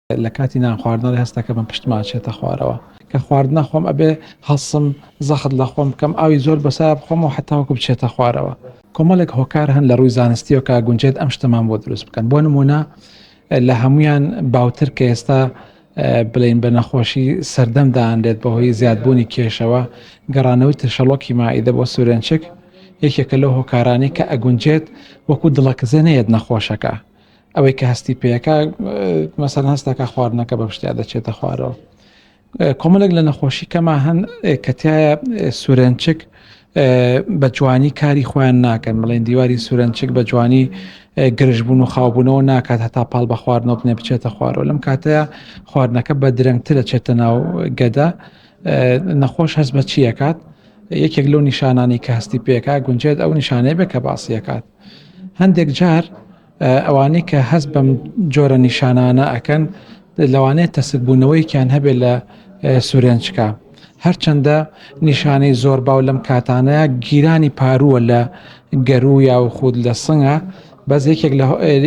لە کاتی نان خواردنەوە هەستەکە بم پشتما ئەچێتە خوارەوە کە خواردنە خۆم ئەبێ هەڵسم زەخت لە خۆم بکەم ئاوی زۆر بەسا بخۆم و حتاوەکو بچێتە خوارەوە. کۆمەڵێک هۆکار هەن لە ڕووی زانستیەوە کە گونجێت ئەم شتەمان بۆ دروست بکەن بۆ نمونە لە هەمویان باوتر کە ئێستا بڵێین بە نەخۆشی سەردەم دانرێت بەهۆی زیادبوونی کێشەوە گەڕانەوەی ترشەڵۆکی مائیدە بۆ سورێنچک یەکێکە لەو هۆکارانەی کە ئەگونجێت وەکو دڵەکزێ نەیەت نەخۆشەکە ئەوەی کە هەستی پێەکە مەسەن هەستەکە خواردنەکە بە پشتیا دەچێتە خوارەوە کۆمەڵێک لە نەخۆشی کەما هەن کە تایە سورێنچک بە جوانی کاری خۆیان ناکەن بڵێن دیواری سورەنچک بە جوانی گرژبوون و خاوبوونەوە ناکات هەتا پاڵ بە خواردنەوە بنێ بچێتە خوارەوە لەم کاتەیە خواردنەکە بە درەنگترە چێتە ناو گەدە نەخۆش هەست بە چیەکات یەکێک لەو نیشانانی کە هەستی پێکا گونجێت ئەو نیشانەیە بێ کە باسیەکات هەندێک جار ئەوانەی کە هەست بەم جۆرە نیشانانە ئەکەن لەوانەیە تەسکبوونەوەیەکیان هەبێت لە سورێنچکە هەرچەندە نیشانەی زۆر باو لەم کاتانەیە گیرانی پارووە لە گەروو یا و خود لە سنگە بەس یەکێک لە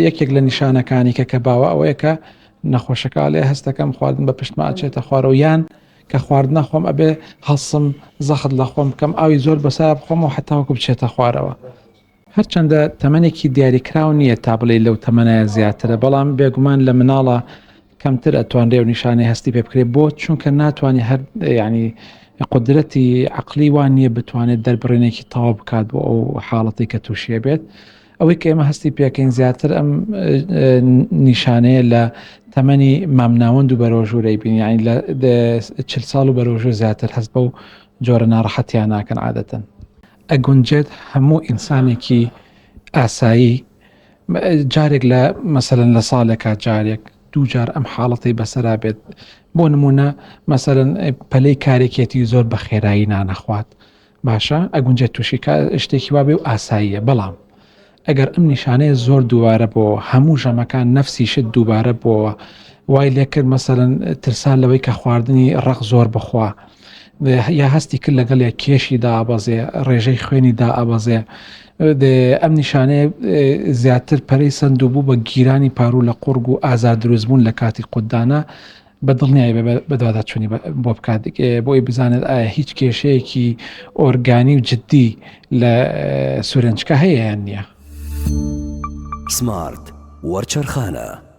یەکێک لە نیشانەکانی کە کە باوە ئەوەیە کە نەخۆشەکە لێ هەستەکەم خواردن بە پشتما ئەچێتە خوارەوە یان کە خواردنە خۆم ئەبێ هەڵسم زەخت لە خۆم بکەم ئاوی زۆر بەسا بخۆم و حتاوەکو بچێتە خوارەوە. هەرچەندە تەمەنێکی دیاریکراو نییە تا بڵێی لەو تەمەنایە زیاترە، بەڵام بێگومان لە مناڵە کەمتر ئەتوانرێ و نیشانەی هەستی پێ بکرێت بۆ چونکە ناتوانێت هەر ینی قدرەتی عقلی وان نییە بتوانێت دەربڕینێکی تەواو بکات بۆ ئەو حاڵەتی کە تووشیە بێت ئەوەی کە ئێمە هەستی پێکەین زیاتر ئەم نیشانەیە لە تەمەنی مامناوەند و بەرۆژوورەی بین یعنی لە چل ساڵ و بەرۆژوو زیاتر هەست بەو جۆرە ناڕەحەتیان ناکەن عادەتەن. ئەگونجێت هەموو ئینسانێکی ئاسایی جارێک لە مەسەلەن لە ساڵێکا جارێک دوو جار ئەم حاڵەتەی بەسەرا بێت بۆ نمونە مەسەلەن پەلەی کارێکێتی زۆر بە خێرایی نانەخوات باشە ئەگونجێت تووشی شتێکی وابێ و ئاساییە بەڵام ئەگەر ئەم نیشانەیە زۆر دووبارە بۆوە هەموو ژەمەکان نەفسی شت دووبارە بۆوە وای لێکرد مەسەلەن ترسان لەوەی کە خواردنی ڕەق زۆر بخوا یا هەستی کرد لەگەڵ یە کێشی دابەزێ ڕێژەی خوێنی دائەبەزێ ئەم نیشانەیە زیاتر پەرەی سندوو بوو بە گیرانی پارو لە قوڕگ و ئازار دروستبوون لە کاتی قوتدانە بە دڵنیایی بە بەدواداچوونی بۆ بکات بۆی بزانێت ئایا هیچ کێشەیەکی ئۆرگانی و جددی لە سورێنچکە هەیە یان نییە. سمارت وەرچەرخانە.